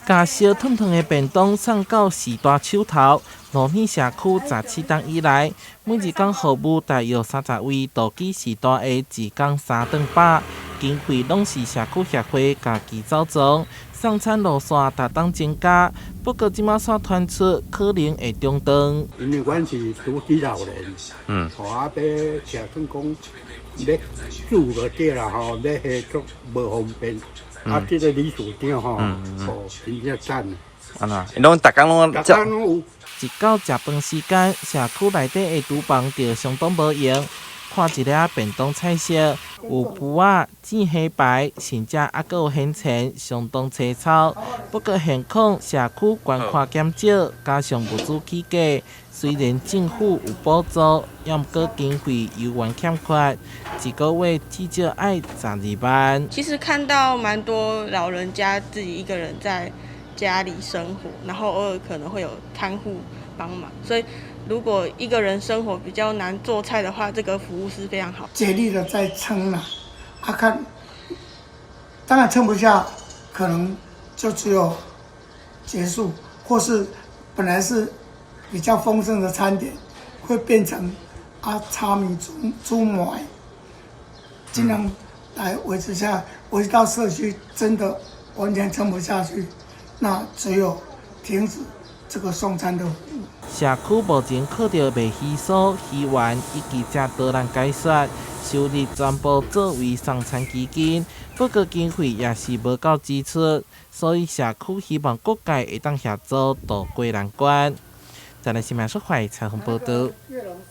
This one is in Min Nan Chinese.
共燒燙燙的便當送到序大手頭，羅品社區17冬以來，每一工服務大約30位渡基序大的一工三頓飽，經費攏是社區協會家己走賬，送餐路線逐冬增加，不過這馬煞傳出可能會中斷。因為阮是獨居老人，吼啊，欲食算講欲煮就對啦吼，欲下足無方便。啊，這個理事長吼，哦，真正讚。按怎？𪜶攏逐工攏逐工攏有。一到食飯時間，社區內底的廚房就相當無閒。看一下便當菜色，有脯仔、煎蝦排，甚至猶閣有現錢，相當粗糙。不過現況社區捐款減少，加上物資起價，雖然政府有補助，猶毋過經費猶原欠缺，一個月至少愛12萬。其實看到蠻多老人家自己一個人在家裡生活，然後偶爾可能會有看護幫忙，所以如果一個人生活比較難做菜的話，這個服務是非常好。竭力的在撐啦，啊看，當然撐不下，可能就只有結束，或是本來是比較豐盛的餐點，會變成啊炒麵煮煮糜，盡量來維持下，維持到社區真的完全撐不下去，那只有停止這個送餐的服務。社區目前靠著賣魚酥、魚丸以及食桌人解說，收入全部作為送餐基金，不過經費也是無夠支出，所以社區希望各界會當協助渡過難關。台南新聞採訪報導。